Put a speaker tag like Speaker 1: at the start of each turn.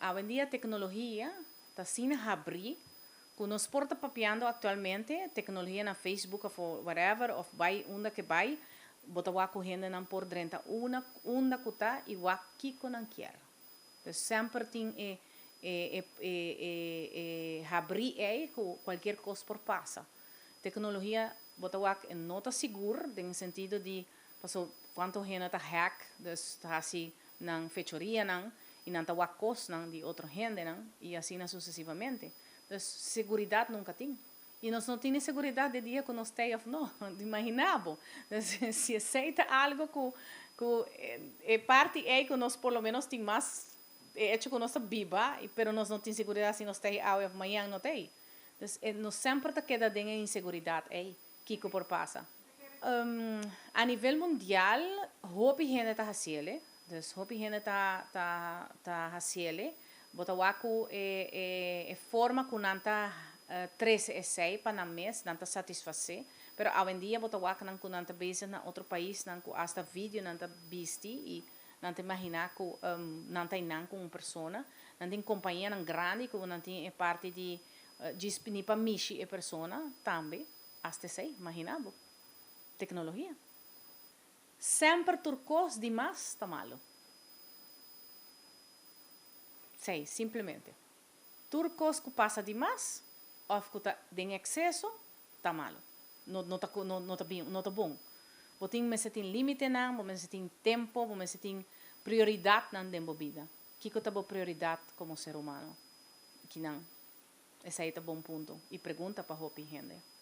Speaker 1: Awendia tecnologia ta asina habri cu nos por ta papiando actualmente, tecnologia na Facebook of whatever, of bay unda cu bay, bo ta wak cu hendenan por drenta una unda cu ta y wak kico nan kier. Dus semper tin e e e e e habri ey cu cualkier cos por pasa. Tecnologia bo ta wak e no ta sigur den sentido di paso cuanto hende ta hack, dus ta haci nan fechorianan y nan ta wak cosnan di otro hendenan y asina sucesivamente. Dus seguridad nunca tin. Y nos no tin e seguridad di dia cu nos tey of no. Imagina bo. Dus si esey ta algo cu cu e parti ey cu nos por lo menos tin mas e hecho cu nos ta biba pero nos no tin seguridad si nos tey awe of mañan no tey. Dus nos semper ta keda den e inseguridad ey kico por pasa. A nivel mundial hopi hende ta haciele. Dus hopi hende ta ta ta haciele. Bo ta wak cu e e e forma cu nan ta trece esey pa nan mes, nan ta satisface. Pero awendia bo ta wak nan cu nan ta bezig na otro paisnan cu hasta video nan ta bisti y nan ta imagina cu nan ta eynan cu un persona. Nan tin compañianan grandi cu nan tin e parti di djis ni pa mishi e persona tambe. Hasta esey, imagina bo. Tecnologia. Semper tur cos di mas ta malo. Esey, simplemente. Tur cos cu pasa di mas of cu ta den exceso ta malo. No no ta no no ta bien, no ta bon. Bo tin mester tin limitenan, bo mester tin tempo, bo mester tin prioridadnan den bo bida. Kico ta bo prioridad como ser humano? Kinan? Esey ta bon punto y pregunta pa hopi hende.